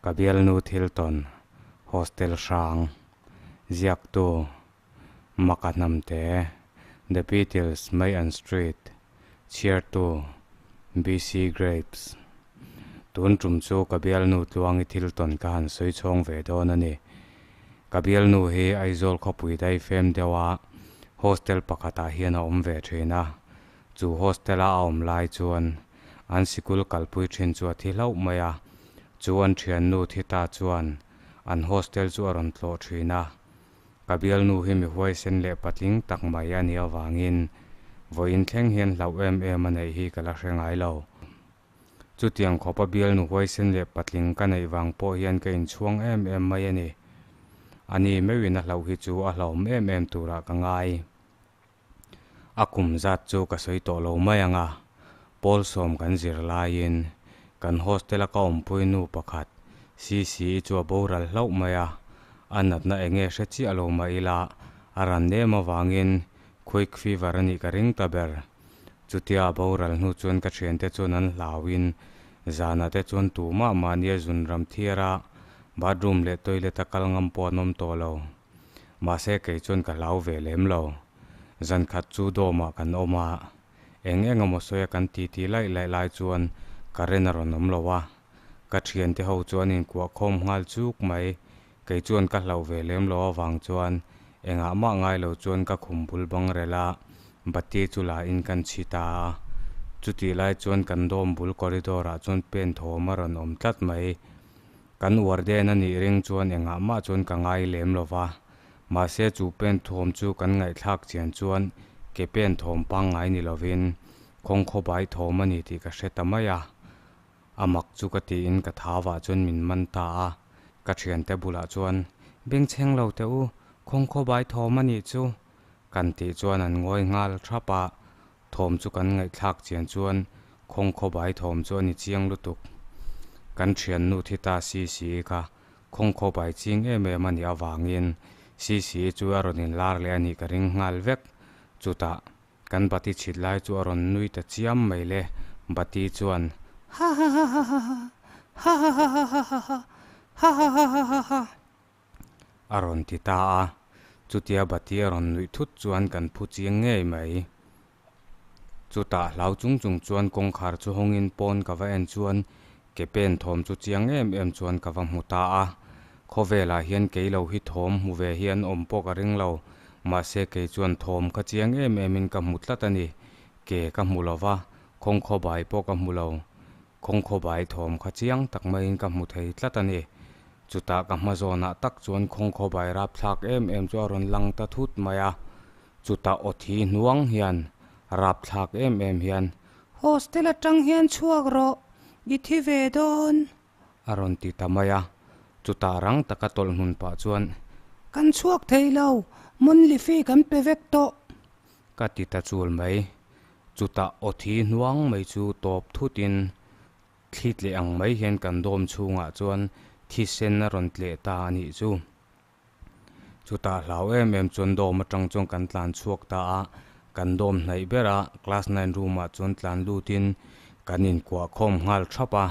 Ka bialnu thil tawn, Hostel hrang, ziaktu, Maka Hnamte, The Beatles, May and Street, chhiartu, BC Grapes. Tun tum chu ka bialnu tluangi thil tawn ka han sawi chhawng ve dawn a ni. Ka bialnu hi Aizawl khawpui daifem deuha hostel pakhatah hian a awm ve thin a. Chu hostel-a a awm lai chuan an sikul kalpui thin chu a thi hlauh mai a, chu an thiannu thi ta chuan an hostel chu a rawn tlawh thin a. Ka bialnu hi mi huaisen leh patling tak mai a nih avangin vawiin thleng hian hlauh em em a neih hi ka la hre ngai lo. Chutiang khawpa bialnu huaisen leh patling ka neih vang pawh hian ka inchhuang em em mai a ni. Ani meuhin a hlauh hi chu a hlauhawm em em turah ka ngai. A kum zat chu ka sawi tawh lo mai ang a, pawl sawm kan zir laiin kan hostel a ka awmpui nu pakhat CCE chu a boral hlauh mai a, a natna eng nge hre chiah lo mah ila a ran em avangin quick fever a nih ka ring ta ber. Chutia a boral hnu chuan ka thiante chuan an hlauin zanah te chuan tumah mahnia zun ram thiar a bathroom leh toilet a kal ngam pawh an awm tawh lo. Mahse kei chuan ka hlau ve lem lo. Zan khat chu dawmah kan awm a, eng eng emaw sawi a kan titi laih laih lai chuan current a rawn awm lo a, ka thiante ho chu an inkuah khawm nghal chuk mai. Kei chuan ka hlauh ve lem lo avang chuan engah mah ngai lo chuan ka khum bul bang rel a, bati chu la in kan chhi ta a. Chutih lai chuan kan dawm bul corridor ah chuan pen thawm a rawn awm tlat mai. Kan uar den a nih ring chuan engah mah chuan ka ngai lem lo va, mahse chu pen thawm chu kan ngaihthlak chian chuan ke pen thawm pangngai ni lovin khawngkhaw bai thawm a ni tih ka hre ta mai a. A mak chu ka tiin ka thavah chuan min man ta a, ka thiante bulah chuan, Bengchheng lo teh u, khawngkhaw bai thawm a nih chu! kan tih chuan an ngawi nghal thap a, Thawm chu kan ngaihthlak chian chuan khawngkhaw bai thawm chu a ni chiang lutuk. Kan thiannu thi ta CCE kha khawngkhaw bai ching em em a nih avangin CCE chu a rawn inlar leh a nih ka ring nghal vek. Chutah kan bati chhit lai chu a rawn nui ta chiam mai le, bati chuan Ha ha ha ha ha ha ha ha ha ha ha ha ha ha ha ha ha ha. A rawn ti ta a, chutia bati a rawn nuih thut chuan kan phu chiang ngei mai. Chutah hlau chung chung chuan kawngkhar chu hawngin pawn ka va en chuan ke pen thawm chu chiang em em chuan ka va hmu ta a. Khawvelah hian kei lo hi thawm hmu ve hi an awm pawh ka ring lo, mahse kei chuan thawm kha chiang em emin ka hmu tlat a ni. Ke ka hmu lo va, khawngkhaw bai pawh ka hmu lo. Khawngkhaw bai thawm kha chiang tak maiin ka hmu thei tlat a ni. Chutah ka hma zawnah tak chuan khawngkhaw bai rapthlak em em chu a rawn lang ta thut mai a. Chutah aw thi hnuang hian rapthlak em em hian. Hostel atang hian chhuak rawh, i thi ve dawn. A rawn ti ta mai a. Chutah rang taka tawlh hnun pah chuan. Kan chhuak thei lo, monthly fee kan pe vek tawh. Ka ti ta chul mai. Chutah aw thi hnuang mai chu tawp thutin thli tleh ang mai hian kan dawm chhungah chuan thisen a rawn tleh ta a nih chu. Chutah hlau em em chuan dawm atang chuan kan tlan chhuak ta a, kan dawm hnaih ber a, class nine room ah chuan tlan lutin kan inkuah khawm nghal thap a.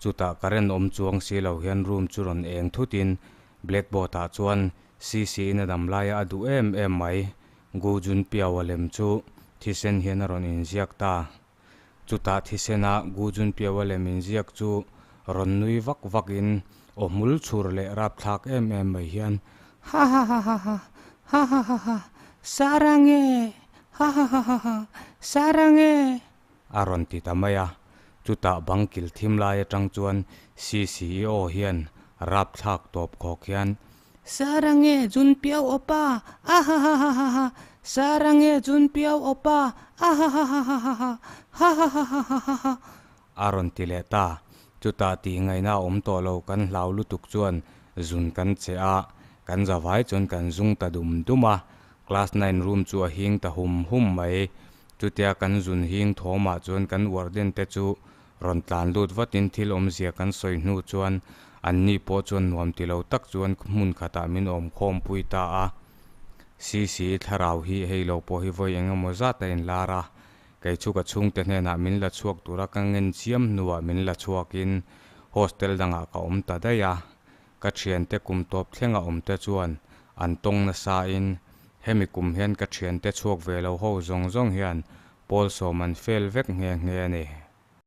Chutah current awm chuang si lo hian room chu rawn eng thutin blackboard ah chuan CC in a dam laia a duh em em mai Gu Jun Piao a lem chu thisen hian a rawn inziak ta. Chutah thisena Gu Jun Piao a lem inziak chu rawn nui vak vakin aw hmul chhur leh rapthlak em em mai hian, Ha ha ha ha ha, ha ha ha ha, Sarang e, ha ha ha ha ha, Sarang e. A rawn ti ta mai a. Chutah bang kil thim lai atang chuan CCEO hian rapthlak tawp khawk hian, Sarange Jun Piao Opa ahahahahaha Sarange Jun Piao Opa ahahahahaha hahahahahaha. A rawn ti leh ta. Chutah tih ngaihna a awm tawh lo kan hlau lutuk chuan zun kan che a, kan zavai chuan kan zung ta dum dum a, class nine room chu a hing ta hum hum mai. Chutia kan zun hing thawmah chuan kan warden te chu Rawn tlan lut vatin thil awmzia kan sawi hnu chuan anni pawh chuan nuam ti lo tak chuan hmun khatah min awm khawmpui ta a. CC thlarau hi hei lo pawh hi vawi eng emaw zat a inlar a, kei chu ka chhungte hnenah min la chhuak tura ka ngen chiam hnuah min la chhuakin Hostel dangah ka awm ta daih a, ka thiante kum tawp thlenga awm te chuan an tawng nasa in hemi kum hian ka thiante chhuak ve lo ho zawng zawng hian pawl sawm an fail vek nghe nghe a ni.